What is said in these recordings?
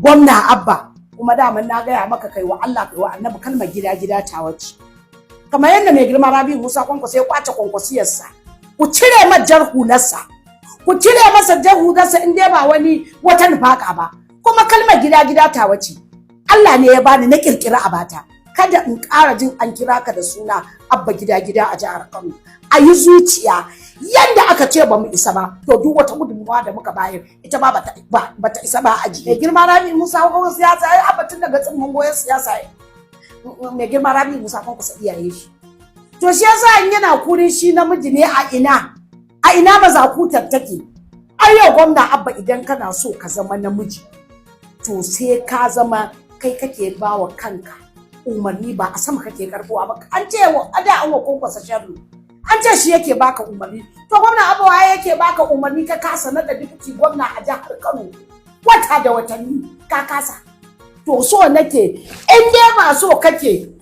Gwamna Abba kuma daman na gaya maka, kai wa Allah, kai wa Annabi, kalmar gida gida ta wace. Kamar yadda mai girma Rabi'u Musa Kwankwaso ya kwace kwankwasiyarsa, ku cire ma jar hularsa, ku cire masa jar hularsa, in dai ba wani wata nufaka ba. Kuma kalmar gida gida ta wace, Allah ne ya bani na kirkira a bata. Kada in ƙara jin an kira ka da suna Abba Gida Gida a jihar Kano. A yi zuciya, yadda aka ce ba mu isa ba, to duk wata gudunmawa da muka bayar, ita ma bata isa ba. Aji mai girma Rabi Musa Kwankwaso siyasa ai Abba tun daga tsimmin goyon siyasa, mai girma Rabi Musa Kwankwaso iyaye shi. To shi yasa in yana kurin shi namiji ne, a ina, a ina mazakutar take? Ai yau, Gwamna Abba, idan kana so ka zama namiji, to sai ka zama kai kake bawa kanka umarni, ba a sama kake karbowa ba. An ce wa ada an wa Kwankwasa sharri, an ce shi yake baka umarni. To Gwamna Abba, waye yake baka umarni ka kasa naɗa deputy gwamna a jihar Kano wata da watanni? Ka kasa. To so nake, in dai ba so kake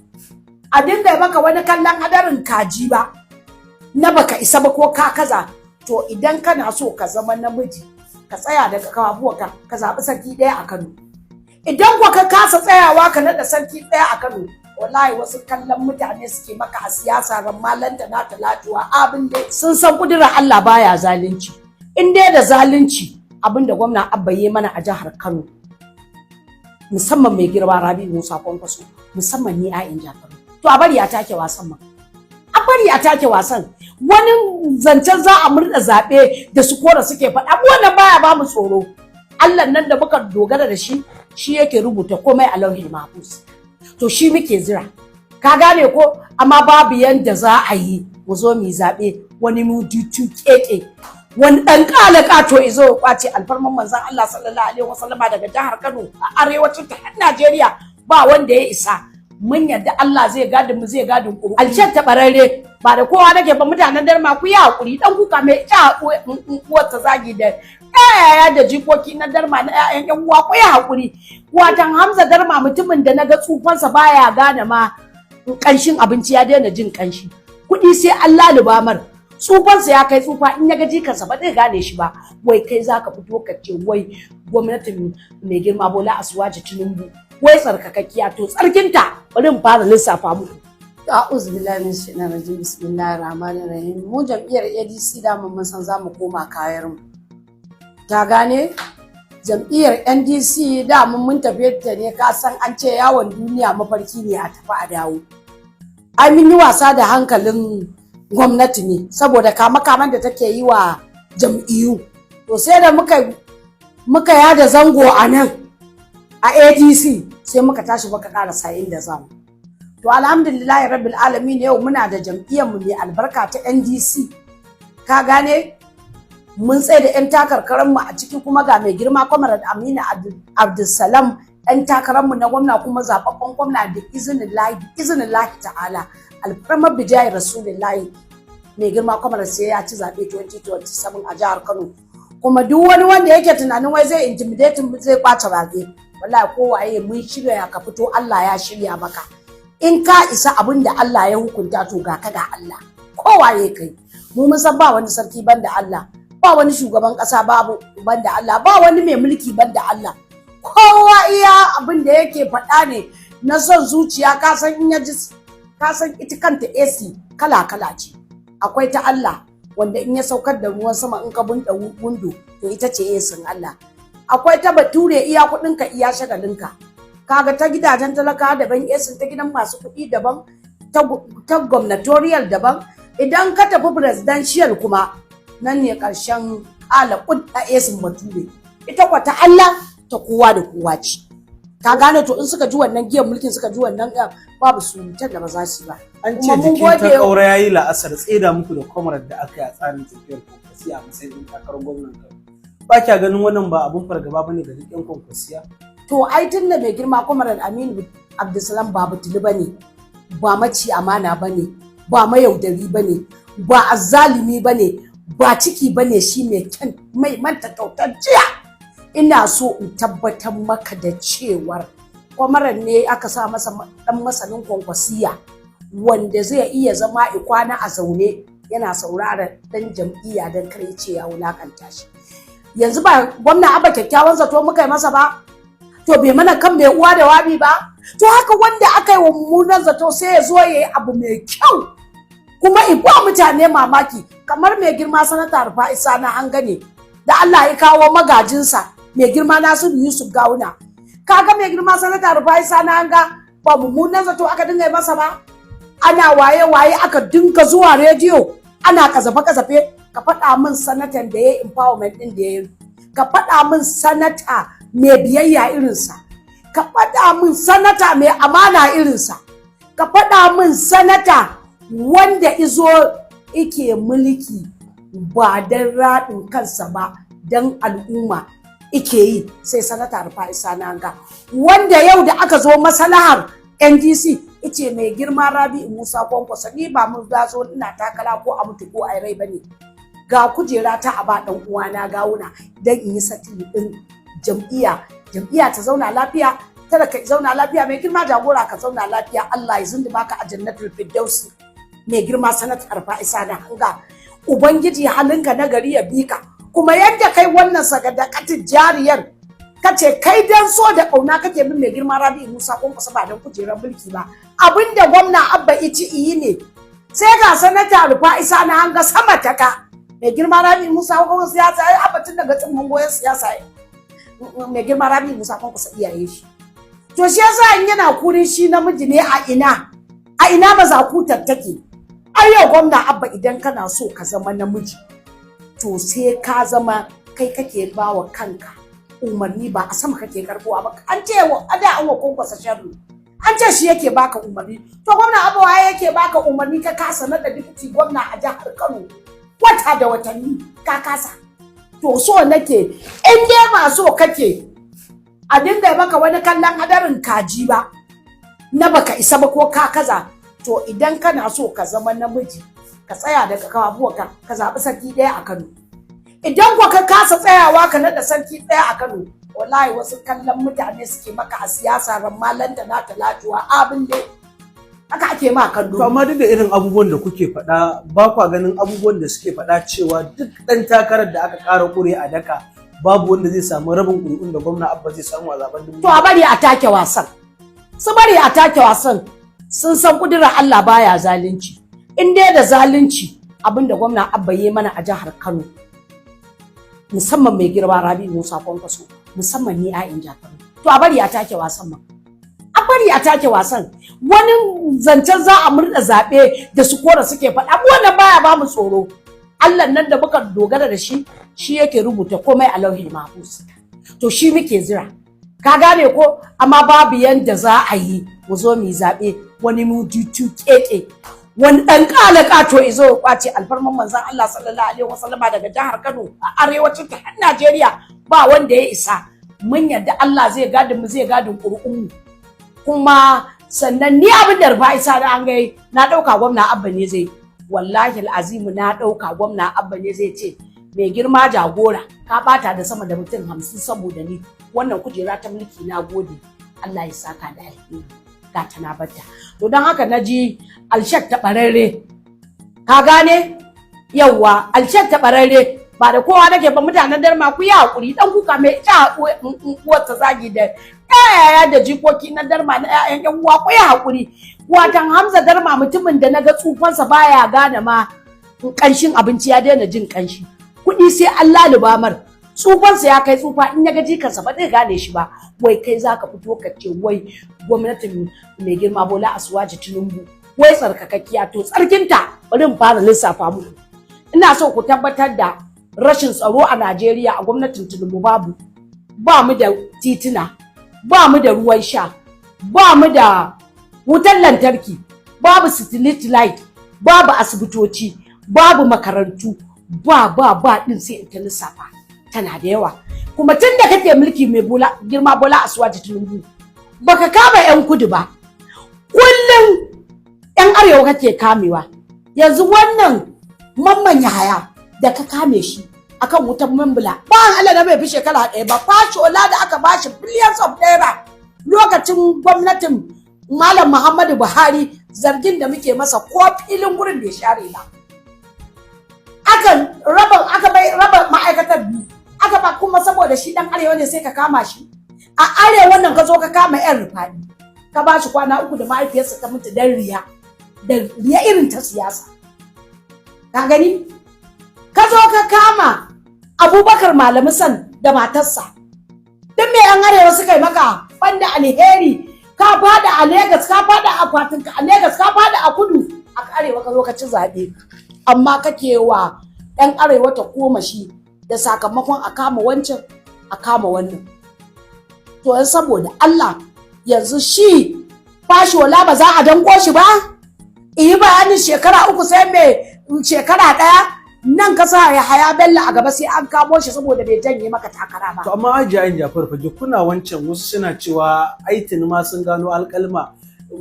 a dinga maka wani kallon hadarin kaji ba na baka isa ba ko ka kaza, to idan kana so ka zama namiji, ka tsaya daga kafafuwanka, ka zaɓi sarki ɗaya a Kano. Idan kuwa ka kasa tsayawa ka naɗa sarki ɗaya a Kano, wallahi wasu kallon mutane suke maka a siyasa ran malanta na talatuwa. Abin da sun san kudurar Allah baya zalunci. In dai da zalunci, abin da Gwamna Abba yi mana a jihar Kano, musamman mai girma Rabi Musa Kwankwaso, musamman ni A'in Jafaru, to a bari a take wasan ma, a bari a take wasan. Wani zancen za a murda zaɓe da su kora suke faɗa, mu wannan baya ba mu tsoro. Allah nan da muka dogara da shi, shi yake rubuta komai a lauhin mahfuz, to shi muke jira, ka gane ko? Amma babu yanda za a yi mu zo mu yi zaɓe, wani mu dutu keke, wani ɗan ƙala ƙato izo ya kwace alfarman Manzon Allah sallallahu alaihi wasallama daga jihar Kano, a arewacin ta har Najeriya, ba wanda ya isa. Mun yarda Allah zai gadin mu, zai gadin kuru alshen tabararre. Ba da kowa nake ba. Mutanen Darma, ku yi hakuri. Dan kuka mai ita uwar ta zagi da ƴaƴaya da jikoki na Darma, na ƴaƴan ƴan uwa, ku yi hakuri. Watan Hamza Darma, mutumin da naga tsufansa baya gane ma kanshin abinci, ya daina jin kanshi, kuɗi sai Allah laluba mar, tsufansa ya kai tsufa, in ya ga jikansa ba zai gane shi ba. Wai kai zaka fito ka ce wai gwamnatin mai girma Bola Asuwaji Tinubu wai tsarkakakkiya? To tsarkinta bari in fara lissafa muku. A'udhu billahi minash shaitanir rajim. Bismillahir rahmanir rahim. Mu jam'iyyar ADC da mun san za mu koma kayar mu. Ta gane? Jam'iyyar NDC da mun tafi ta ne, ka san an ce yawon duniya mafarki ne, a tafi a dawo. Ai mun yi wasa da hankalin gwamnati ne saboda kama-kaman da take yi wa jam'iyyu. To sai da muka yada zango a nan a ADC, sai muka tashi muka karasa inda zamu. To alhamdulillahi rabbil alamin, yau muna da jam'iyyar mu mai albarka ta NDC. Ka gane? Mun tsaye da 'yan takarkarin mu a ciki, kuma ga mai girma Comrade Aminu Abdulsalam, 'yan takarar mu na gwamna, kuma zababben gwamna da izinin lahi, izinin lahi ta'ala, alfarmar bijayi rasulullahi, mai girma Comrade sai ya ci zaɓe 2027 a jihar Kano. Kuma duk wani wanda yake tunanin wai zai intimidate, zai kwace zaɓe, wallahi kowaye, mun shirya ka fito, Allah ya shirya maka. In ka isa, abin da Allah ya hukunta, to ga ka ga Allah, kowaye kai. Mu mun san ba wani sarki banda Allah, ba wani shugaban kasa babu banda Allah, ba wani mai mulki banda Allah. Kowa iya abin da yake faɗa ne na son zuciya. Ka san in ya ji, ka san ita kanta AC kala kala ce. Akwai ta Allah wanda in ya saukar da ruwan sama, in ka buɗe window, to ita ce AC Allah. Akwai ta bature, iya kuɗinka iya shagalinka. Kaga ta gidajen talaka daban, AC ta gidan masu kuɗi daban, ta gwamnatorial daban. Idan ka tafi presidential kuma, nan ne ƙarshen ƙala a AC bature. Ita kwa ta Allah ta kowa da kowa ce, ka gane? To in suka ji wannan giyan mulkin, suka ji wannan, babu surutan da ba za su yi ba. An ce Kuma mun jikin ta gode. ƙaura ya yi la'asar tseda muku da Comrade da aka yi a tsarin tafiyar Kwankwasiya a matsayin ɗan takarar gwamnan Kano. Ba kya ganin wannan ba abun fargaba bane ga duk 'yan Kwankwasiya? To ai tun da mai girma Comrade Aminu Abdulsalam ba butulu bane, ba maci amana bane, ba mayaudari bane, ba azzalimi bane, ba ciki bane shi, mai kyan mai manta kyautar jiya. Ina so in tabbatar maka da cewar Comrade ne aka sa masa dan masanin Kwankwasiya wanda zai iya zama ikwana a zaune yana saurara dan jam'iyya don kar ya ce ya wulakanta shi. Yanzu ba Gwamna Abba kyakkyawan zato muka yi masa ba? To To bai mana kan mai uwa da wabi ba. To haka wanda aka yi wa mummunan zato sai ya zo ya yi abu mai kyau kuma iba mutane mamaki, kamar mai girma Sanata Rufa'i Sani Hangane da Allah ya kawo magajinsa, mai girma Nasiru Yusuf Gawuna. Kaga mai girma Sanata Rufa'i Sani Hanga, ba mummunan zato aka dinga yi masa ba, ana waye waye, aka dinga zuwa rediyo ana kazafe kazafe. Ka faɗa min sanatan da ya empowerment din da ya yi, ka faɗa min sanata mai biyayya irinsa, ka faɗa min sanata mai amana irinsa, ka faɗa min sanata wanda izo ike mulki ba don raɗin kansa ba, don al'umma ike yi, sai Sanata Rufa'i Sani Hanga, wanda yau da aka zo masalahar NDC ice mai girma Rabi'u Musa Kwankwaso, ni ba mun zo ina takala ko a mutu ko a rai bane, ga kujera ta a ba dan uwana Gawuna dan in yi settle din jam'iyya, jam'iyya ta zauna lafiya, tada ka zauna lafiya, mai girma jagora ka zauna lafiya, Allah ya zunduma ka a Jannatul Firdausi. Mai girma Sanata Rufa'i Sani Hanga, Ubangiji halinka na gari ya bi ka, kuma yadda kai wannan sagadakatin jariyar, kace kai dan so da kauna kake bin mai girma Rabi'u Musa Kwankwaso ba dan kujerar mulki ba, abinda gwamna Abba ici iyi ne, sai ga Sanata Rufa'i Sani Hanga sama ta ka mai girma Rabi'u Musa Kwankwaso siyasa ai Abba tun daga tsimmin goyon siyasa mai girma Rabi'u Musa Kwankwaso iyaye shi. To shi yasa in yana kurin shi namiji ne, a ina, a ina mazakutar take? Ai yau gwamna Abba, idan kana so ka zama namiji, to sai ka zama kai kake ba wa kanka umarni, ba a sama kake karbowa ba. An ce wa ada an wa Kwankwasa sharri, an ce shi yake baka umarni. To gwamna Abba, waye yake baka umarni ka kasa naɗa deputy gwamna a jihar Kano wata da watanni ka kasa? To so nake, in dai ba so kake a dinga maka wani kallon hadarin kaji ba na baka isa ba ko ka kaza, to idan kana so ka zama namiji, ka tsaya daga kafafuwanka, ka zaɓi sarki ɗaya a Kano. Idan kuwa ka kasa tsayawa ka naɗa sarki ɗaya a Kano, wallahi wasu kallon mutane suke maka a siyasa ran malanta na talatuwa abin dai haka ake ma kallo. To amma duk da irin abubuwan da kuke faɗa, ba kwa ganin abubuwan da suke faɗa cewa duk ɗan takarar da aka ƙara ƙure a daka, babu wanda zai samu rabin ƙuri'un da gwamna Abba zai samu a zaben dubu. To a bari a take wasan, su bari a take wasan. Sun san kudurar Allah baya zalunci. In dai da zalunci, abinda gwamna Abba yi mana a jihar Kano, musamman mai girma Rabi Musa Kwankwaso, musamman ni A'in Jafaru, to a bari a take wasan ma, a bari a take wasan. Wani zancen za a murda zaɓe da su kora suke faɗa, mu wannan baya ba mu tsoro. Allah nan da muka dogara da shi, shi yake rubuta komai a Lauhin Mahfuz, to shi muke jira, ka gane ko? Amma babu yanda za a yi mu zo mu yi zaɓe wani mututu keke, wani ɗan ƙala ƙato izo ya kwace alfarman manzon Allah sallallahu alaihi wasallama daga jihar Kano, a arewacin ta har Najeriya, ba wanda ya isa. Mun yarda Allah zai gadin mu, zai gadin ƙuri'un mu. Kuma sannan ni abin da Rufa'i Sani an gai, na ɗauka gwamna Abba ne zai, wallahi azimu, na ɗauka gwamna Abba ne zai ce, mai girma jagora, ka bata da sama da mutum 50 saboda ni, wannan kujera ta mulki, na gode, Allah ya saka da alheri, ga ta na bata. To don haka na ji alshak ta bararre, ka gane? Yawwa, alshak ta bararre, ba da kowa nake ba. Mutanen Darma, ku yi hakuri, dan kuka mai ita uwar ta zagi da ƴaƴaya da jikoki na Darma na ƴaƴan ƴan uwa, ku yi hakuri. Watan Hamza Darma, mutumin da naga tsufansa baya gane ma kanshin abinci, ya daina jin kanshi, kuɗi sai an laluba mar, tsufansa ya kai tsufa, in ya ga jikansa ba zai gane shi ba, wai kai zaka fito ka ce wai gwamnatin mai girma Bola Asuwaji Tinubu wai tsarkakakkiya? To tsarkinta bari in fara lissafa muku. Ina so ku tabbatar da rashin tsaro a Najeriya a gwamnatin Tinubu babu. Ba mu da tituna, ba mu da ruwan sha, ba mu da wutar lantarki, babu street light, babu asibitoci, babu makarantu, ba ba ba din sai in ta lissafa, tana da yawa. Kuma tun da kake mulki, mai bola girma Bola Asuwaji Tinubu, baka kama yan kudu ba, kullum yan arewa kake kamewa. Yanzu wannan Mamman Yahaya da ka kame shi akan wutan Mambila, bayan Allah na bai fi shekara 1 ba, Fashola da aka bashi billions of naira lokacin gwamnatin Malam Muhammadu Buhari, zargin da muke masa, ko filin gurin bai share ba. Aka raba, aka bai raba ma'aikatar biyu, aka ba, kuma saboda shi dan arewa ne sai ka kama shi. A arewa nan ka zo ka kama yan Rufa'i, ka ba shi kwana 3 da mahaifiyarsa ta mutu dan riya, da riya irin ta siyasa. Ka gani? Ka zo ka kama Abubakar Malami San da matarsa. Duk me yan arewa suka yi maka banda alheri? Ka fada a Legas, ka fada a akwatinka a Legas, ka fada a kudu, a arewa ka zo ka ci zaɓe. Amma kake wa yan arewa ta koma shi da sakamakon a kama wancan, a kama wannan. To yan saboda Allah, yanzu shi Fashola ba za a danko shi ba yi bayanin shekara 3, sai mai shekara 1 nan ka sa Yahaya Bello a gaba, sai an kamo shi saboda bai janye maka takara ba. To amma Hajiya Ain Jafar Fage, kuna wancan, wasu suna cewa ai tuni ma sun gano alƙalma,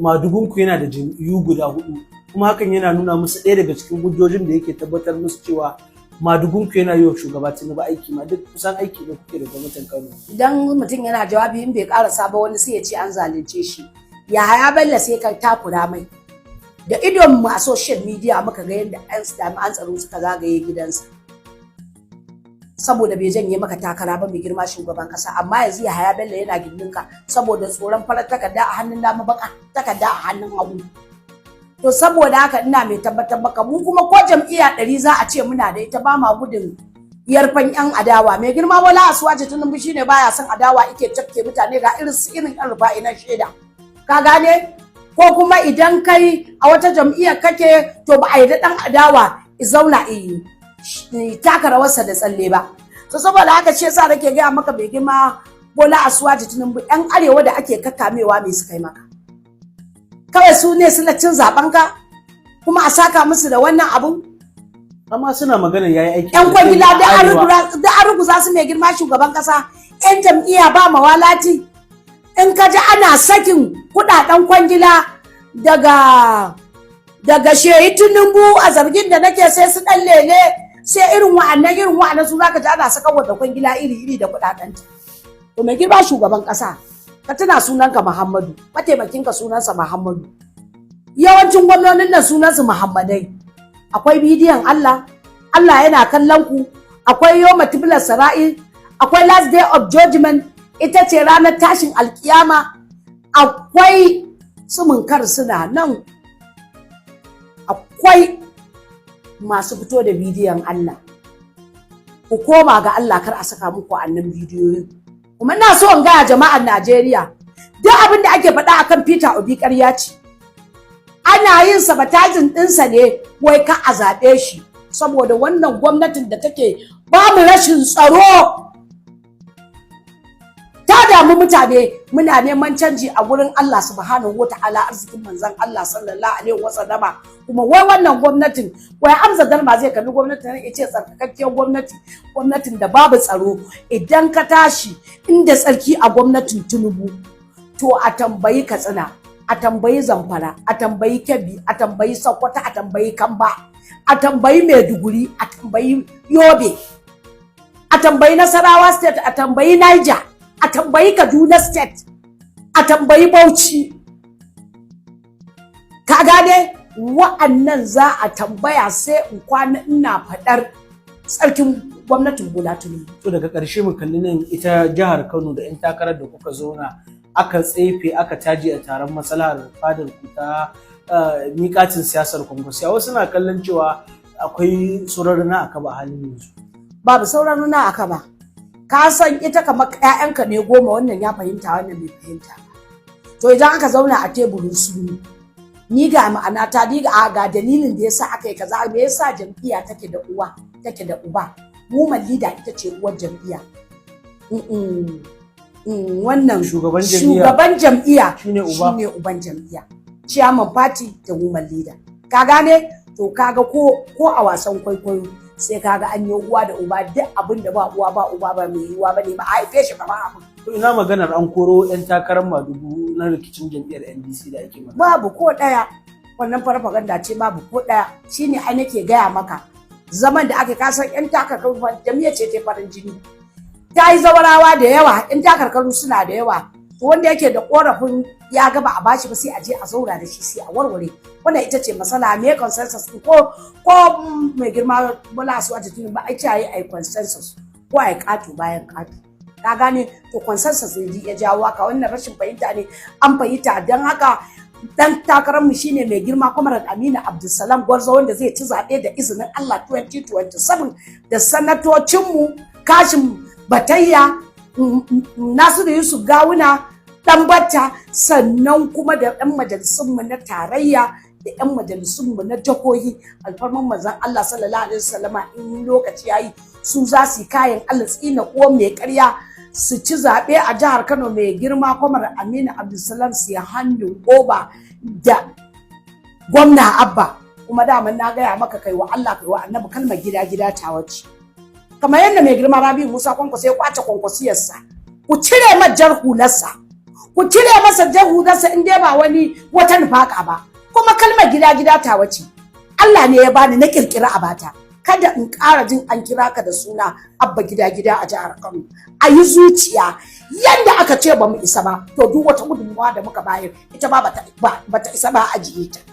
madugunku yana da jam'iyyu guda hudu, kuma hakan yana nuna musu ɗaya daga cikin hujjojin da yake tabbatar musu cewa madugunku yana yi wa shugaba Tinubu aiki, ma duk kusan aiki da kuke da gwamnatin Kano. Idan mutum yana jawabi in bai karasa ba, wani sai ya ce an zalunce shi. Yahaya Bello sai ka takura mai. Da idon mu a social media muka ga yadda 'yan jami'an tsaro suka zagaye gidansa saboda bai janye maka takara ba, mai girma shugaban kasa. Amma yanzu Yahaya Bello yana gindinka saboda tsoron farar takarda a hannun dama, baka takarda a hannun hagu. To saboda haka ina mai tabbatar maka, mu kuma ko jam'iyya 100 za a ce muna da ita, ba ma gudun yarfan yan adawa. Mai girma Bola Asiwaju Tinubu shine baya son adawa, ike cafke mutane, ga irin su irin yan Rufa'i na shaida. Ka gane? Ko kuma idan kai a wata jam'iyyar kake, to ba a yarda dan adawa i zauna i taka rawarsa da tsalle ba. To saboda haka shi yasa nake gaya maka, mai girma Bola Asiwaju Tinubu, yan arewa da ake kakkamewa, me suka yi maka? Kawai su ne suna cin zaben ka kuma a saka musu da wannan abun. Amma suna magana yayi aiki. Yan kwangila da an ruguza su, mai girma shugaban kasa. Yan jam'iyya ba mawalati. In ka ji ana sakin kudaden kwangila daga Sheyi Tinubu, a zargin da nake, sai su dan lele, sai irin wa'annan, irin wa'annan su zaka ji ana saka wa da kwangila iri iri da kudaden ta. To mai girma shugaban kasa, ka tuna sunanka Muhammadu, mataimakinka sunansa Muhammadu, yawancin gwamnonin nan sunansu Muhammadai. Akwai bidiyon Allah, Allah yana kallon ku. Akwai yoma tiblar sara'i, akwai last day of judgment, ita ce ranar tashin alkiyama. Akwai sumunkar suna nan, akwai masu fito da bidiyon Allah. Ku koma ga Allah, kar a saka muku annan bidiyoyi. Kuma ina so in gaya jama'ar Najeriya, duk abin da ake faɗa akan Peter Obi ƙarya ce. Ana yin sabotaging ɗinsa ne wai ka a zaɓe shi, saboda wannan gwamnatin da take ba mu rashin tsaro ta damu mutane. Muna neman canji a gurin Allah subhanahu wata'ala, arzikin manzon Allah sallallahu alaihi wasallama. Kuma wai wannan gwamnatin, wai Hamza Darma zai kalli gwamnatin nan ya ce tsarkakakkiyar gwamnati, gwamnatin da babu tsaro. Idan ka tashi inda tsarki a gwamnatin Tinubu, to a tambayi Katsina, a tambayi Zamfara, a tambayi Kebbi, a tambayi Sokoto, a tambayi Kamba, a tambayi Maiduguri, a tambayi Yobe, a tambayi Nasarawa State, a tambayi Niger, a tambayi Kaduna State, a tambayi Bauchi. Ka gane? Wa'annan za a tambaya, sai in kwana ina faɗar tsarkin gwamnatin Bola Tinubu. To daga ƙarshe mu kalli nan ita jihar Kano da 'yan takarar da kuka zauna aka tsefe aka taje a taron maslahar fadar ku ta miƙatin siyasar Kwankwasiya. Wasu na kallon cewa akwai sauran rina a kaba halin yanzu. Babu sauran rina a kaba. Ka san ita kamar 'ya'yanka ne 10, wannan ya fahimta, wannan bai fahimta ba. To idan aka zauna a teburin sulhu, ni ga ma'ana ta, ni ga dalilin da yasa aka yi kaza. Me yasa jam'iyya take da uwa, take da uba? Woman leader ita ce uwar jam'iyya. Wannan Shugaban jam'iyya. Shugaban jam'iyya shine uba. Shine uban jam'iyya, chairman party da woman leader. Ka gane? To kaga ko a wasan kwaikwayo sai kaga an yi uwa da uba. Duk abin da ba uwa ba uba ba mai yiwuwa bane ba, a haife shi ba ma abin. To ina maganar an koro 'yan takarar madugu na rikicin jam'iyyar NDC da ake magana? Babu ko ɗaya. Wannan farfaganda ce, babu ko ɗaya. Shine ai nake gaya maka, zaman da aka kasan yan takarkaru, jam'iyyar ce ta farin jini, ta yi zawarawa da yawa, yan takarkaru suna da yawa. To wanda yake da korafin ya ga ba a bashi ba, sai a je a zauna da shi, sai a warware. Wannan ita ce masala. Me consensus ko mai girma Bola Asiwaju Tinubu ba ai ce ai consensus ko ai katu bayan katu. Ka gane? To, consensus ne ya jawo haka. Wannan rashin fahimta ne, an fahimta. Don haka dan takararmu shine mai girma Comrade Aminu Abdulsalam Gwarzo, wanda zai ci zaɓe da izinin Allah 2027, da sanatocinmu Kashim Batayya, Nasiru Yusuf Gawuna, Ɗanbatta, sannan kuma da 'yan majalisunmu na tarayya da 'yan majalisunmu na jihohi. Alfarman manzon Allah sallallahu alaihi wasallama, in lokaci yayi su za su yi kayan Allah tsina uwan mai karya su ci zaɓe a jihar Kano. Mai girma Comrade Aminu Abdulsalam su ya handing over da gwamna Abba. Kuma daman na gaya maka, kai wa Allah, kai wa Annabi, kalmar gida gida ta wace. Kamar yadda mai girma Rabi'u Musa Kwankwaso ya kwace kwankwasiyarsa, ku cire jar hularsa, ku cire masa jar hularsa, in dai ba wani wata nufaka ba. Kuma kalmar gida gida ta wace, Allah ne ya bani na kirkira a bata. Kada in ƙara jin an kira ka da suna Abba Gida Gida a jihar Kano. A yi zuciya, yadda aka ce ba mu isa ba, to duk wata gudunmawa da muka bayar ita ba bata isa ba, ajiye ta.